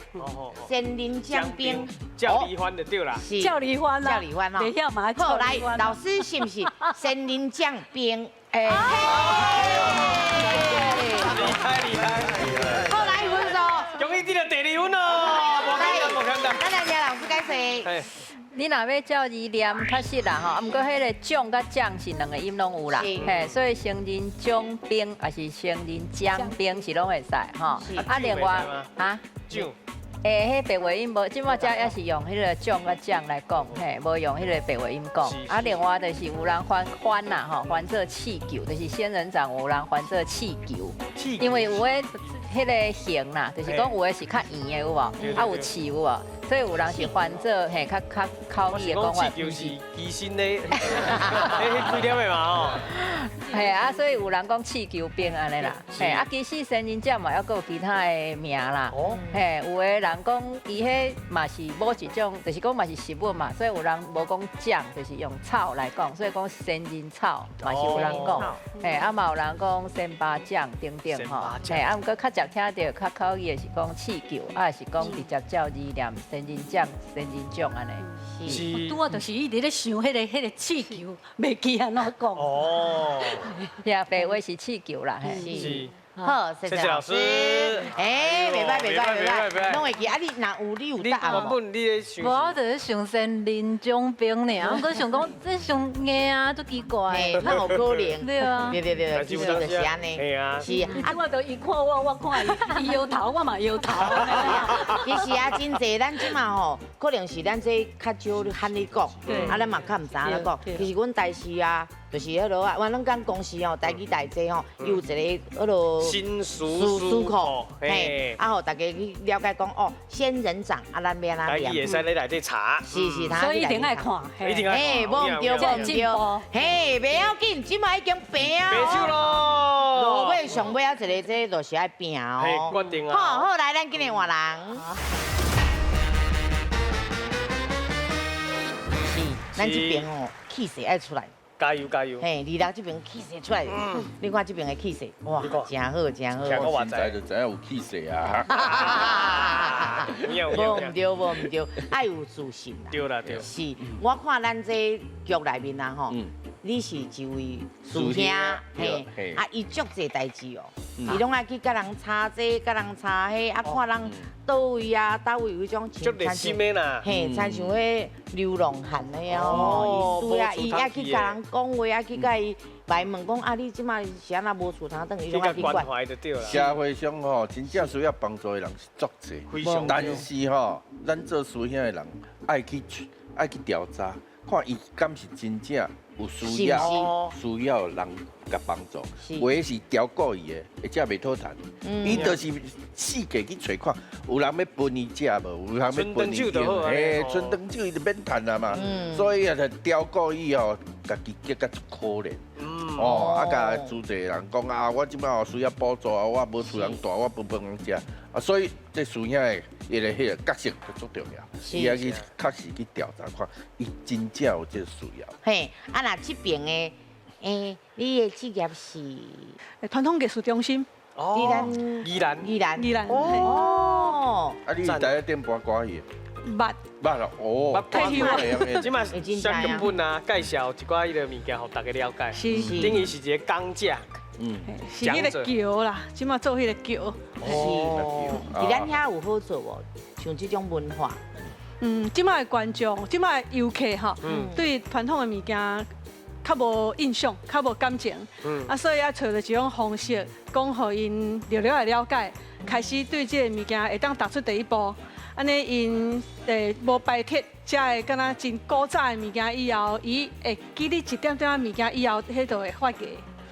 S2: 仙人掌冰，
S13: 赵丽欢就對啦，
S4: 趙麗歡啦，
S2: 趙麗歡哦，
S4: 袂曉嘛？
S2: 好來，老師是毋是仙人掌冰？哎，
S13: 厲害厲害！
S2: 好來分數，
S13: 恭喜得到第二分哦，無簡單無簡單。
S2: 咱來聽老師解釋。
S11: 你若欲照字念，確實啦吼，啊，毋過彼個獎佮獎是兩個音攏有啦，嘿，所以仙人掌冰抑是仙人掌冰是攏會使吼。啊，另外哈，
S13: 獎。
S11: 欸，彼白話音無，這馬遮也是用彼個獎佮獎來講，嘿，無用彼個白話音講。啊，另外就是有人翻翻啦吼，翻做氣球，就是仙人掌有人翻做氣球，因為有的彼個形啦，就是講有的是較圓的有無？啊有刺有無？所以有人是翻做嘿較較口語的講法。
S13: 氣球是機身的，彼幾粒的嘛吼。
S11: 嘿啊，所以有人講氣球冰按呢啦。嘿啊，其實仙人掌嘛，猶閣有其他的名啦。嘿，有的人講伊彼嘛是某一種，就是講嘛是食物嘛，所以有人無講醬，就是用草來講，所以講仙人草嘛是有人講。嘿，啊嘛有人講仙巴醬等等吼。嘿，啊毋過較常聽著較口語的是講氣球，啊是講直接照字念仙人掌、仙人掌按呢。
S4: 是。拄仔就是一直咧想彼個氣球，袂記按怎講。
S13: 哦。
S11: 呀，白話是氣球啦，
S2: 嘿。是。好，謝謝老師。欸，袂䆀袂䆀袂䆀，攏會記。啊，你若有你有答案無？
S14: 無，我就是想仙人掌冰爾，我想講這上硬啊，足奇怪。
S2: 哪有可能？
S14: 對啊。
S2: 對對對，其實就是按呢。是
S4: 啊，我就伊看我，我看伊，伊搖頭，我嘛搖頭。
S2: 其實啊，真濟咱這馬吼，可能是咱這較少喊你講，啊，咱嘛較毋知按怎講。其實阮台視啊，就是彼落啊，阮攏講公司吼，台語台濟吼，伊有一個彼落
S13: 新書
S2: 書庫，嘿，啊，予大家去了解講哦，仙人掌啊，咱欲按怎念？
S13: 台語會使你內底查。
S2: 是是，
S4: 所以一定愛看，
S13: 一定愛看。
S2: 嘿，無毋對，無毋對，嘿，袂要緊，這馬已經平啊。
S13: 白手囉。
S2: 落尾上尾仔一個，這就是愛拼哦。
S13: 嘿，決定啊。
S2: 好，好，來，咱今日換人。是，咱這邊哦，氣勢愛出來。
S13: 加油加油！
S2: 嘿，二樓這邊氣勢出來，你看這邊的氣勢，哇，真好真好。
S3: 現在就知影有氣勢啊！
S2: 無毋對，無毋對，愛有自信啦。
S13: 對啦對。
S2: 是，我看咱這局內面啊吼，你是一位師兄，嘿，啊，伊足濟代誌哦，伊攏愛去佮人查這，佮人查彼，啊，看人佗位啊，佗位有彼種
S13: 足熱心的啦，
S2: 嘿，親像彼流浪漢那樣吼，伊對啊，伊愛去佮人講話，愛去佮伊來問講啊，你這馬是按怎無厝通轉，伊攏愛去管。
S3: 社會上吼，真正需要幫助的人是足濟，但是吼，咱做師兄的人愛去調查，看伊敢是真正有需要，需要人共幫助，有的是刁故意的，會遮袂討趁。伊就是四界去揣看，有人欲分伊食無？有人欲分伊用，嘿，春長酒伊就免趁啊嘛。所以啊，就刁故意哦，家己激甲足可憐。哦，啊，共資濟人講啊，我這擺需要補助啊，我無厝通蹛，我無飯通食啊，所以這師兄的伊个彼個角色就足重要，伊愛去確實去調查看，伊真正有這個需要。
S2: 嘿，啊，若這邊的，欸，你的職業是？
S10: 傳統藝術中心。
S13: 哦。宜蘭。
S2: 宜蘭。
S10: 宜蘭。
S2: 哦。
S3: 啊，你是在頂搬歌戲？
S10: 捌。
S3: 捌咯，哦。
S10: 捌。
S13: 這馬寫劇本啊，介紹一寡彼个物件，予大家了解。
S10: 是是。
S13: 等於是一個講者。
S10: 嗯。是彼個橋啦，這馬做彼個橋。
S2: 是。佇咱遐有好做無？像這種文化。
S10: 嗯，這馬的觀眾，這馬的遊客吼，對傳統的物件較無印象，較無感情，啊，所以愛揣著一種方式，講予𪜶略略會了解，開始對這个物件會當踏出第一步。按呢，𪜶會無排斥遮个敢若真古早的物件以後，伊會記得一點點仔物件以後，彼就會發芽。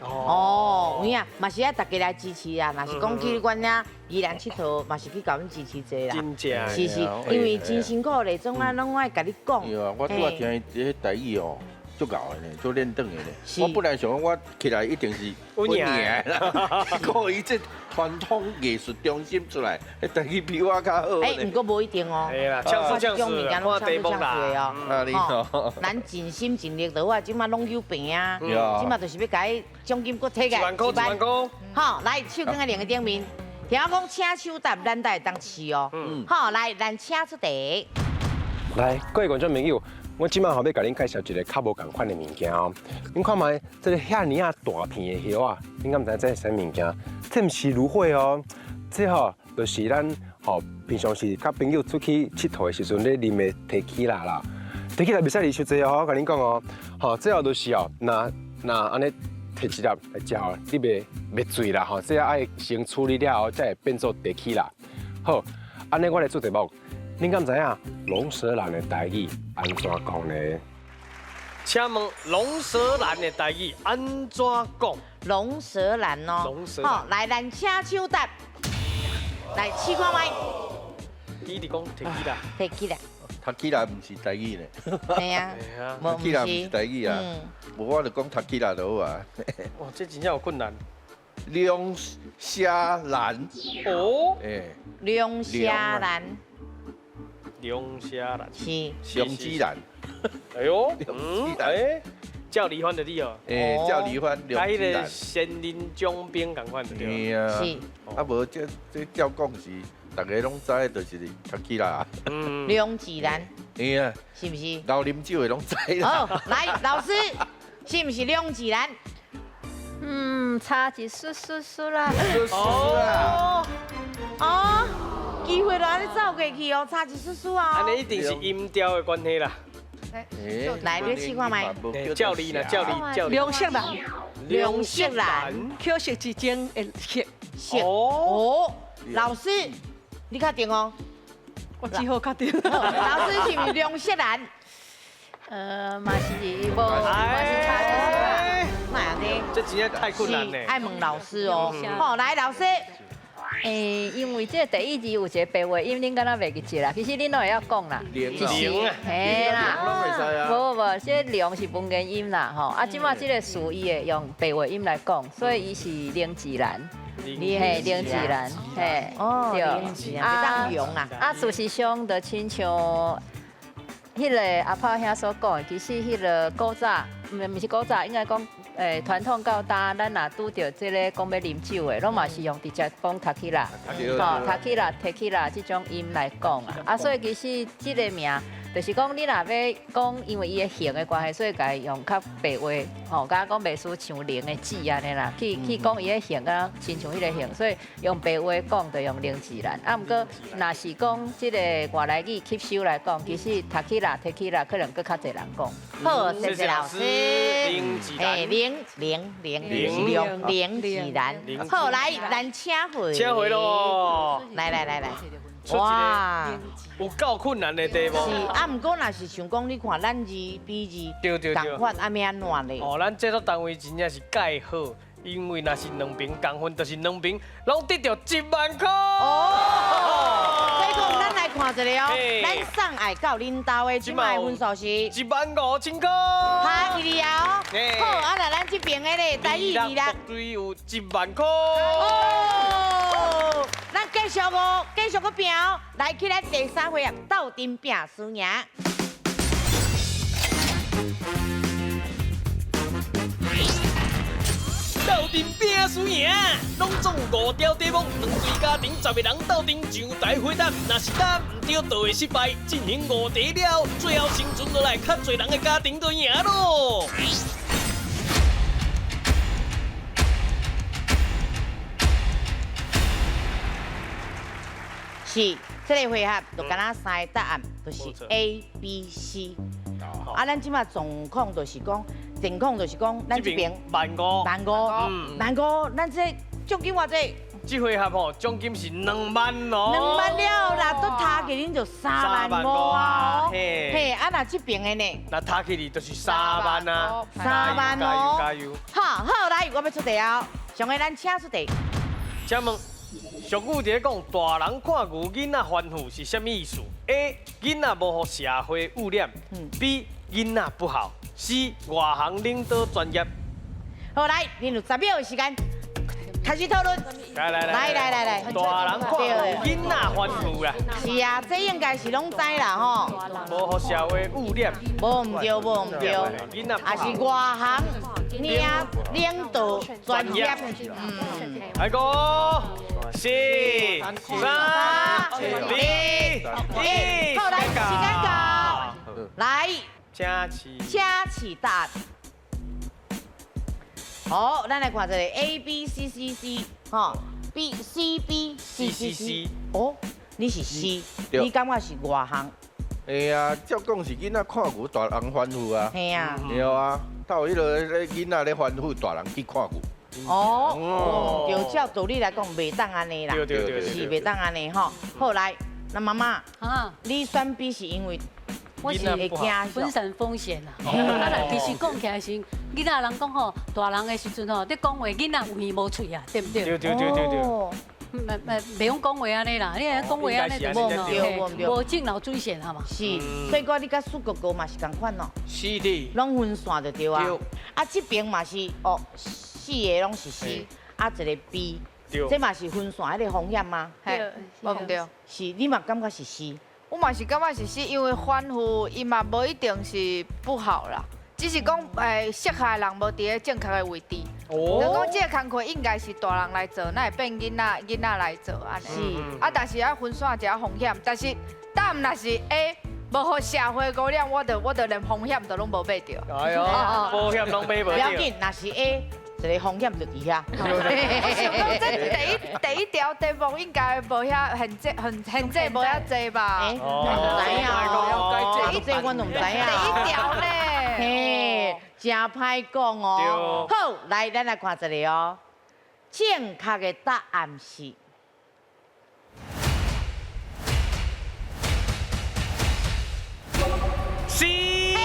S2: 哦，有影，嘛是愛大家來支持啊！若是講去阮遐宜蘭𨑨迌，嘛是去共阮支持者啦。
S13: 真正。
S2: 是是，因為真辛苦咧，總啊攏愛共你講。
S3: 對啊，我拄仔聽伊彼台語哦，足𠢕的呢，足練轉的呢。我本來想講我起來一定是穩贏啦，結果伊這傳統藝術中心出來，台語比我較好。
S2: 欸，毋過無一定哦。
S13: 對啦，唱這種物件攏唱出唱出的哦。
S3: 啊，你吼。
S2: 咱盡心盡力就好啊，這馬攏有病啊，這馬就是欲共伊獎金閣提起來
S13: 一萬塊，一萬塊。
S2: 好，來手鏡仔另一頂面，聽我講，請手搭，咱才會當試哦。好，來，咱請出題。
S12: 來，各位觀眾朋友，我這馬吼欲共恁介紹一个較無仝款的物件哦。恁看覓，這个遐爾仔大片的葉仔，恁敢知這是啥物件？這毋是蘆薈哦，這吼就是咱吼，平常时佮朋友出去𨑨迌的时阵咧啉的提起拉啦，提起拉袂使啉伤济哦，我共恁讲哦，吼，最后就是哦，若若按呢提一粒来食哦，你袂袂醉啦吼，这爱先处理了后，才会变做提起拉。好，按呢我来做题目，恁敢知影龙舌兰的台语按怎讲呢？
S13: 请问龙舌兰的台语按怎讲？
S2: 龙舌兰哦，
S13: 龙舌兰
S2: 好，来，咱请抢答，来试看觅。
S13: 你伫讲提起来，
S2: 提起来，
S3: 读起来毋是台语呢。
S2: 嘿啊，
S3: 读起来毋是台语啊。无我就讲读起来就好啊。
S13: 哇，这真正有困难。
S3: 龙虾兰。
S13: 哦。
S3: 哎。
S2: 龙虾兰。
S13: 龙虾兰。
S2: 是。
S3: 龙之兰。
S13: 哎呦，哎，赵离欢的你哦。
S3: 哎，赵离欢，
S13: 佮彼个仙人掌兵仝款对。
S3: 嘿啊。是。啊无这这照讲是，逐家拢知，就是读起来。
S2: 龙子兰。
S3: 嘿啊。
S2: 是毋是？
S3: 老啉酒的拢知啦。
S2: 好，来老师，是毋是龙子兰？
S11: 嗯，差一丝丝丝啦。
S13: 哦。
S2: 哦，机会就按呢走过去哦，差一丝丝啊。
S13: 按呢一定是音调的关系啦。
S2: 来，你试看觅。
S13: 教你啦，教你，教你。
S10: 龙舌兰，
S2: 龙舌兰，
S10: 可惜之间的色。
S2: 色。哦，老师，你确定哦？
S10: 我只好确定。
S2: 老师是毋是龙舌兰？
S11: 嘛是无，嘛是差一丝啦。
S2: 哪按呢？
S13: 这真正太困难嘞。
S2: 爱问老师哦。好，来老师。
S11: 欸，因为这个第一字有一个白话音，恁敢若袂记得啦。其实恁拢会晓讲啦，
S13: 龙啊，
S11: 嘿啦，无无，这龙是文言音啦，吼。啊，这马这个词伊会用白话音来讲，所以伊是龙自然，嘿，龙自然，嘿，
S2: 哦，龙自然，啊，啊，
S11: 啊，事实上，就亲像彼个阿炮兄所讲的，其实彼个古早，毋是古早，应该讲。欸，传统到今，咱若拄著这个讲欲啉酒的，拢嘛是用直接讲读起来，吼，读起来、提起来这种音来讲啊。啊，所以其实这个名，就是讲你若欲讲，因为伊的形的关系，所以共伊用较白话，吼，敢若讲袂输像龙的字按呢啦，去去讲伊的形，敢若亲像彼个形，所以用白话讲就用龙自然。啊，毋过若是讲这个外来语吸收来讲，其实读起来、提起来，可能阁较济人讲。
S2: 好，谢谢老师。哎，零零零零零自然。好，来，咱请回。
S13: 请回咯。
S2: 来来来来。哇，
S13: 有够困难的题目。
S2: 是啊，毋过若是想讲，你看咱字比字，
S13: 对对对，
S2: 仝款啊，欲按怎咧？
S13: 哦，咱制作单位真正是盖好，因为若是两边仝分，就是两边拢得著1万箍。
S2: 哦，所以讲，咱来看一下哦，咱送爱到恁兜的这马的分数是
S13: 1万5000箍。
S2: 拍起来哦。好，啊，那咱这边的咧，台语字啦，
S13: 对有1万箍。
S2: 哦，咱继续哦，继续阁拼哦，来去咱第三回合斗阵拼输赢。
S1: 斗阵拼输赢，拢总有5条题目，两队家庭10个人斗阵上台回答，若是答毋对，就会失败。进行5题了，最后生存落来较济人的家庭就赢咯。
S2: 是，这个回合就敢若三个答案，就是 A、B、C。啊，咱这马状况就是讲，情况就是讲，咱这边
S13: 万五，
S2: 万五，万五，咱这奖金偌济？
S13: 这回合吼，奖金是2万哦。
S2: 2万了啦，都摊起恁就3万5啊！嘿，啊，若这边的呢？
S13: 那摊起哩就是3万啊。
S2: 3万哦。
S13: 加油加油！
S2: 好，好，来，我欲出题哦。上个咱请出题。
S13: 请问，俗语伫咧讲，大人看牛，囡仔欢呼是啥物意思？A. 囡仔无予社会污染。B. 囡仔不好。C. 外行领导专业。
S2: 好，来，恁有10秒的时间，开始讨论。
S13: 来来
S2: 来来来来，
S13: 大人看牛，囡仔欢呼啦。
S2: 是啊，这应该是拢知啦吼。
S13: 无予社会污染。
S2: 无毋对，无毋对。
S13: 囡仔
S2: 也是外行领领导专业。
S13: 来五、四、三、二、一，
S2: 好，来，时间到。来，
S13: 请起。
S2: 请起答。好，咱来看这个 A B C C C，吼，B C B C C C，哦，你是 C，你感覺是外行？
S3: 會啊，照講是囡仔看牛，大人歡呼啊。
S2: 嘿啊。
S3: 對啊，透彼个囡仔咧歡呼，大人去看牛。
S2: 哦，對，照道理來講，袂當按呢啦，
S13: 對對對，
S2: 是袂當按呢吼。好來，那媽媽，你選 B 是因為
S4: 我是會驚分散風險啊。啊，其實講起來是囡仔人講吼，大人的時陣吼，你講話囡仔有耳無喙啊，對毋對？
S13: 對對對對對。
S4: 袂用講話按呢啦，你講話按呢就無對，無正腦水線啊嘛。
S2: 是，所以講你佮蘇哥哥嘛是仝款咯。
S7: 是的。
S2: 攏分散就對啊。啊，這邊嘛是哦，四個攏是 C，啊一個 B，這嘛是分散彼個風險嗎？
S8: 對，無毋對。
S2: 是，你嘛感覺是 C？
S8: 我嘛是感覺是 C，因為反覆伊嘛無一定是不好啦，只是講適合的人無佇咧正確的位置。哦。就講這個工課應該是大人來做，哪會變囡仔囡仔來做按呢？是。啊，但是愛分散一下風險，但是答案若是 A，無予社會污染，我就連風險都攏無買著。
S13: 哎喲，保險攏買無著。
S2: 不要緊，若是 A。一個風險就佇遐。
S8: 我想講，這第一條題目應該無遐限制，限制無遐濟吧？
S2: 毋知影，這我都毋知影。
S8: 第一條呢？
S2: 嘿，真歹講哦。好，來，咱來看一下哦。正確的答案是
S13: C。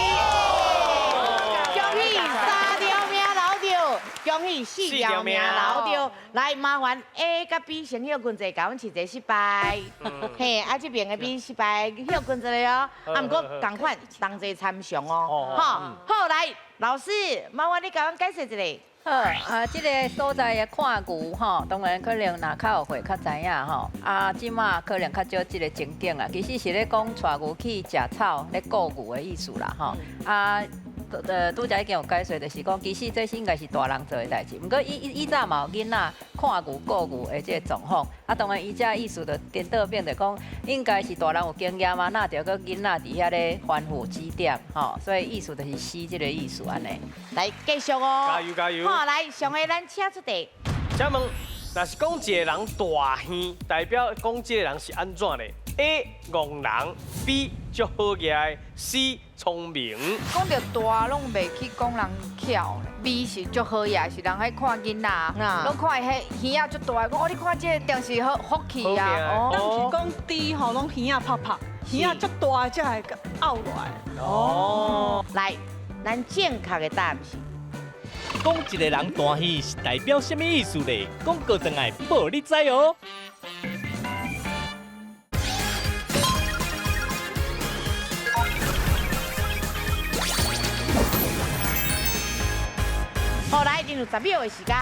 S2: 恭喜四條命留著，來麻煩 A 佮 B 先歇睏者，共阮試一下失敗。嘿，啊這邊的 B 失敗，歇睏一下哦。啊，毋過仝款同齊參詳哦。好，來老師，麻煩你共阮解釋一下。
S11: 好，啊，這个所在的看牛吼，當然可能若較有歲較知影吼。啊，這馬可能較少這个情景啊。其實是咧講帶牛去食草，咧顧牛的意思啦吼。啊。拄才已經有解說，就是講其實這是應該是大人做的代誌，毋過以早嘛有囡仔看牛顧牛的這个狀況，啊，當然伊這意思就顛倒變，就講應該是大人有經驗啊，哪著閣囡仔佇遐咧吩咐指點，吼，所以意思就是死這个意思按呢。
S2: 來繼續哦，
S13: 加油加油！
S2: 好，來上個咱請出題。
S13: 請問，若是講一個人大耳，代表講這個人是按怎咧？A 戇人，B 足好額，C 聰明。
S8: 講著大攏袂去講人巧，B 是足好額，是人彼看囡仔，攏看伊彼耳仔足大，講哦你看這个定是好福氣啊。
S10: 咱毋是講豬吼，攏耳仔拍拍，耳仔足大才會拗落來。
S2: 哦，來，咱正確的答案是。
S1: 講一個人大耳是代表啥物意思咧？廣告轉來報你知哦。
S2: 好，來進入10秒的時間。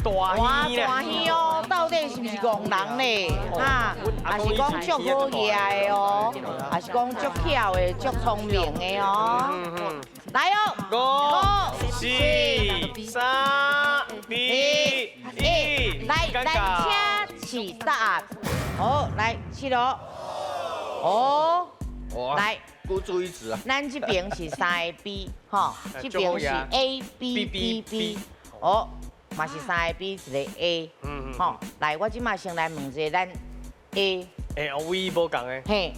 S13: 大耳
S2: 大耳哦，到底是毋是戇人咧？啊，還是講足好額的哦？還是講足巧的、足聰明的哦？來哦，
S13: 5、4、3、2、1，
S2: 來，來，請起答案。好，來，七樓。哦，來。
S3: 孤注一擲啊！
S2: 咱這邊是3個 B，吼，這邊是 A B B B，哦，嘛是3個 B 一個 A，吼，來，我這馬先來問一下咱 A。
S13: 欸，唯一無仝的。
S2: 嘿。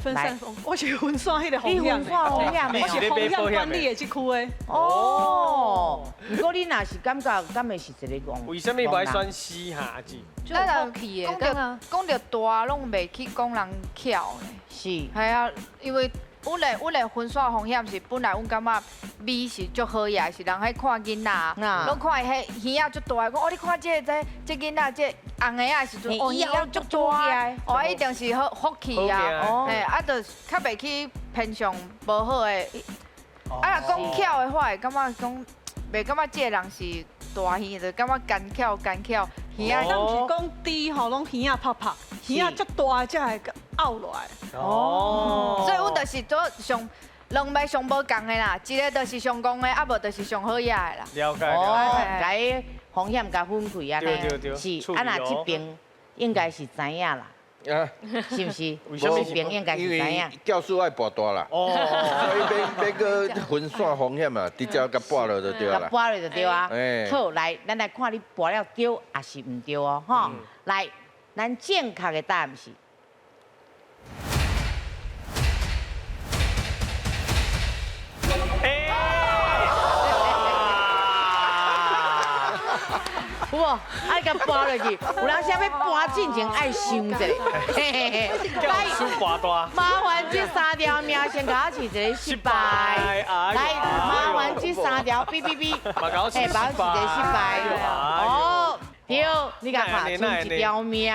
S10: 分散風，我是分散彼个风险，我是风险管理的這區的。
S2: 哦，毋過你若是感覺，敢會是一个戇？
S13: 為啥物無愛選 C 哈？阿姊？
S8: 咱講著大，攏袂去講人巧呢。
S2: 是。
S8: 係啊，因為阮的分散風險是本來阮感覺 B 是足好額，是人彼看囡仔，攏看伊彼耳仔足大，講哦你看這個這囡仔這紅的仔的時陣，哦耳仔足大，哦一定是好福氣啊，嘿，啊就較袂去偏向無好的。啊若講巧的話，會感覺講袂感覺這个人是大耳，就感覺奸巧奸巧。
S10: 咱毋是講豬吼，攏耳仔拍拍，耳仔足大才會拗落來。
S8: 哦，所以阮就是做上兩擺上無仝的啦，一个就是上戇的，啊無就是上好額的啦。
S13: 了解。
S2: 哦，共風險共分開按呢，是啊，若這邊應該是知影啦。啊，是毋是？
S3: 為啥物？
S2: 這邊應該是知影。
S3: 教師愛跋大啦，所以免閣分散風險啊，直接共跋落就對啦。
S2: 跋落就對啊。好，來，咱來看你跋了對抑是毋對哦，吼。來，咱正確的答案是。無？愛共搬落去，有人啥欲搬進前愛想者，嘿嘿嘿。
S13: 教師跋大。
S2: 麻煩這三條命先共我試一个失敗。來，麻煩這三條嗶嗶嗶，嘿，把我試一个失敗。哦。對，你共看，賰一條命，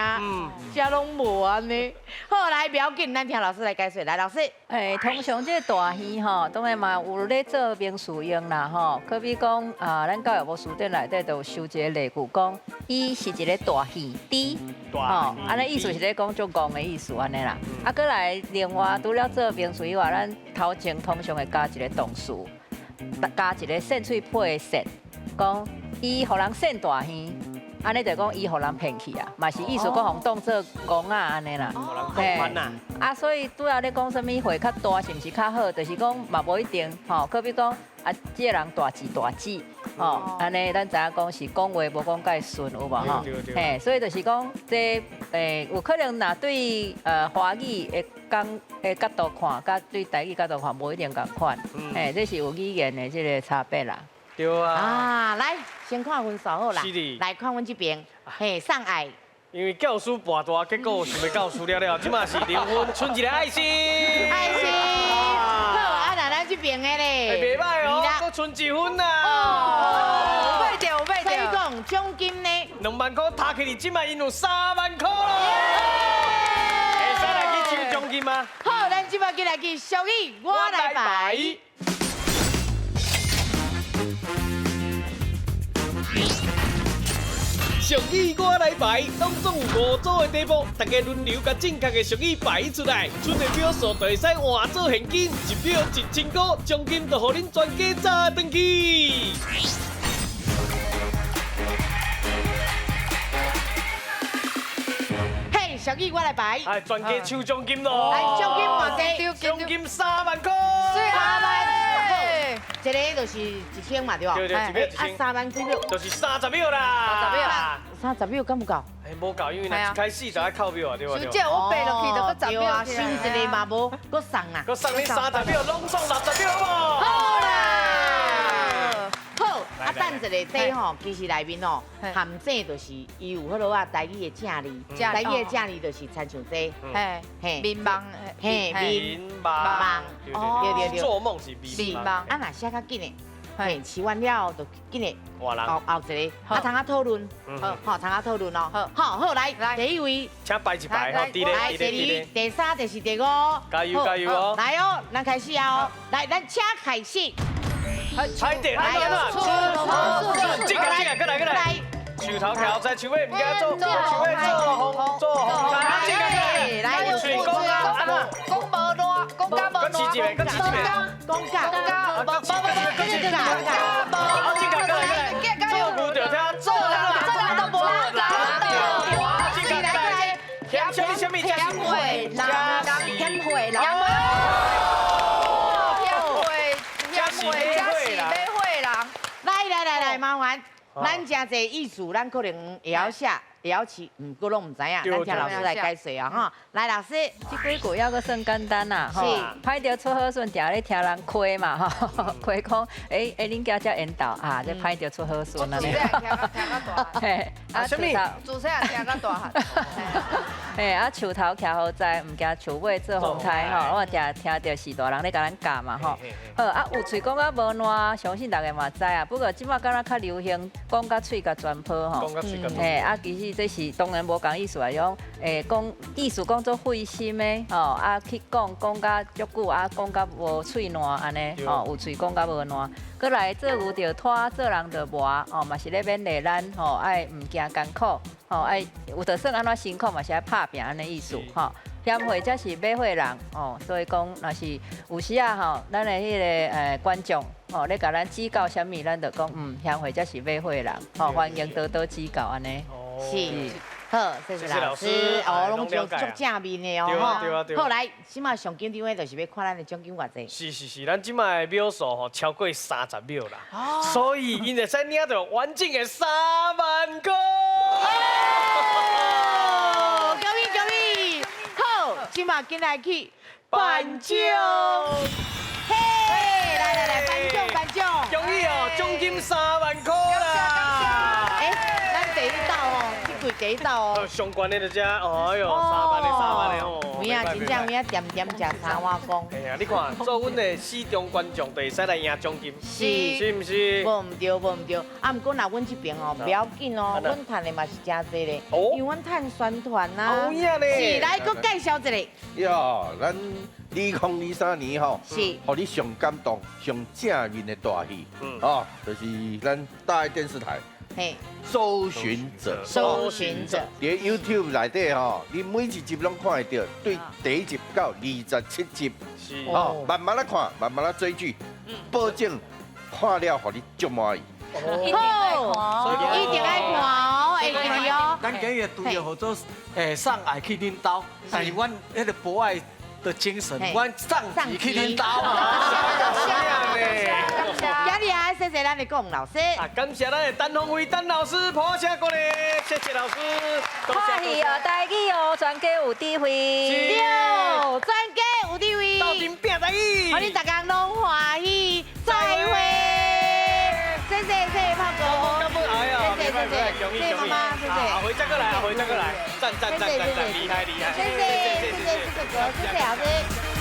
S2: 這攏無按呢。好，來，不要緊，咱聽老師來解說。來，老師。
S11: 欸，通常這個大耳吼，當然嘛有咧做名詞用啦吼。可比講啊，咱教育部辭典內底就有收一个例句，講伊是一个大耳豬，吼，按呢意思是咧講足戇的意思按呢啦。啊，閣來另外除了做名詞以外，咱頭前通常會加一個動詞，加一個扇喙皮的扇，講伊予人扇大耳。按呢就講伊予人騙去啊，嘛是意思講予當做戇仔按呢啦。
S13: 嘿，
S11: 啊，所以拄仔咧講啥物歲較大是毋是較好？就是講嘛無一定吼。可比講啊，這個人大智大智，吼，按呢咱知影講是講話無講介順有無吼？嘿，所以就是講這有可能若對華語的講的角度看，佮對台語角度看無一定仝款。嘿，這是有語言的這个差別啦。
S13: 對啊。
S2: 啊，來，先看分數好啦。來看阮這邊，嘿，送愛。
S13: 因為教師跋大，結果想欲教輸了了，這馬是零分，賰一个愛心。
S2: 愛心。好，啊，那咱這邊的咧。
S13: 袂䆀哦，閣賰一分啦。
S2: 哦，有買著，有買著。所以講獎金呢
S13: ？2萬塊，提起來，這馬𪜶有3萬塊咯。會使來去抽獎金嗎？
S2: 好，咱這馬緊來去俗語，我來排。
S1: 俗語我來排，當中有5組的題目，大家輪流共正確的俗語排出來，出的秒數就會使換做現金，1秒1000塊，獎金就予恁全家炸轉去。
S2: 嘿，俗語我來排。
S13: 哎，全家抽獎金咯！
S2: 來，獎金偌濟？
S13: 獎金3萬塊。
S2: 3萬。一个就是1000嘛，對無？
S13: 對對，一秒1000。
S2: 啊，3萬幾秒？
S13: 就是30秒啦。
S8: 30秒。
S2: 30秒敢有夠？
S13: 欸，無夠，因為若一開始就愛扣秒啊，對無？
S8: 小姐，我爬落去就閣10秒。
S2: 啊，收一個嘛無，閣送啊。
S13: 閣送你30秒，攏總60秒，好無？
S2: 好啦。好，啊，等一下，這吼，其實內面吼，陷阱就是伊有彼落啊，台語的正字，台語的正字就是親像這，
S8: 嘿，嘿，眠夢，
S2: 嘿，眠夢，對對對，
S13: 做夢是眠夢。
S2: 啊，若寫較緊的，嘿，試完了就緊的，
S13: 換人，
S2: 後後一個，啊，通仔討論，好，通仔討論哦，好，好，來，第一位，
S13: 請排一排，吼，
S2: 來，第二、第三、第四、第五，
S13: 加油加油哦！
S2: 來哦，咱開始啊，來，咱請開始。
S13: 猜對，來來，這個這個，過來過來，樹頭徛在樹尾，毋驚做，樹尾做風做風，這個來，喙講啊，
S8: 講無爛，講甲無爛，
S13: 閣試一个，閣試一个，
S2: 講甲，
S8: 講甲，無無無，
S13: 這個無，這個過來過來，做牛就聽做人，
S8: 做人都無爛，
S13: 這個來，嫌什麼什麼，
S8: 嫌會人，
S9: 嫌會人。
S2: 麻煩，咱誠濟意思，咱可能會曉寫，會曉試，毋過攏毋知影。咱請老師來解說啊，吼。來，老師，
S11: 這幾句猶閣算簡單啦，吼。歹著出好孫，定咧聽人誇嘛，吼。誇講，欸欸，恁囝遮緣投啊，這歹著出好孫按呢。
S8: 嘿，啊，啥物？自細漢聽到大漢。
S11: 嘿，啊，樹頭徛好在，毋驚樹尾做風颱吼。我定聽著是大人咧共咱教嘛，吼。好，啊，有喙講甲無爛，相信大家嘛知啊。不過這馬敢若較流行講甲喙共全破吼。
S13: 講甲喙共。
S11: 嘿，啊，其實這是當然無仝意思啊，講，講意思講做費心的吼，啊，去講講甲足久，啊，講甲無喙爛按呢，吼，有喙講甲無爛。閣來做牛著拖，做人著磨，吼，嘛是咧勉勵咱吼，愛毋驚艱苦，吼，愛有就算按怎辛苦嘛是愛拍拚按呢意思，吼。嫌貨才是買貨人，吼，所以講若是有時啊，吼，咱的彼个觀眾，吼，咧共咱指教啥物，咱就講，嫌貨才是買貨人，吼，歡迎多多指教按呢。
S2: 是，好，謝謝老師，哦，攏足足正面的哦，吼。好，來，這馬上緊張的就是欲看咱的獎金偌濟。
S13: 是是是，咱這馬的秒數吼超過30秒啦，所以𪜶會使領著完整的3萬塊。
S2: 恭喜恭喜！好，這馬緊來去頒獎。嘿，來來來，頒獎頒獎。
S13: 恭喜哦，獎金3萬塊啦！
S2: 欸，咱第第一道哦。
S13: 上悬的就这，哎哟，3万的3万的哦。
S2: 有影，真正有影，恬恬食三碗公。
S13: 哎呀，你看，做阮的死忠观众，就会使来赢奖金。
S2: 是，
S13: 是毋是？
S2: 无毋对，无毋对。啊，毋过若阮这边哦，不要紧哦，阮趁的嘛是真济咧。因为阮趁宣传呐。
S13: 有影咧。
S2: 是，来，阁介绍一下。
S3: 哟，咱2023年吼，是，予你上感动、上正面的大戏，哦，就是咱大爱电视台。
S2: 嘿，
S3: 搜寻者，
S2: 搜寻者，
S3: 伫 YouTube 内底吼，你每一集拢看会到，对第一集到27集，
S13: 是，
S3: 哦，慢慢来看，慢慢来追剧，保证看了予你足满意。
S2: 好，一定爱看哦，会记哩哦。
S7: 咱今日队友号做送爱去恁兜，但是阮彼个博爱的精神，阮送钱去恁兜。
S2: 今日啊，谢谢咱的龚老师。
S13: 啊，感谢咱的陈鸿辉陈老师，破声过来，谢谢老师。
S11: 欢喜哦，台语哦，全家有智慧。
S2: 对，全家有智慧。
S13: 斗阵拼台语。
S2: 予恁大家拢欢喜，再会。谢谢谢谢炮哥。谢谢谢谢，谢谢妈妈，谢谢。
S13: 下回再过来，下回再过来，赞赞赞赞赞，厉害厉害。
S2: 谢谢谢谢谢谢哥，谢谢老师。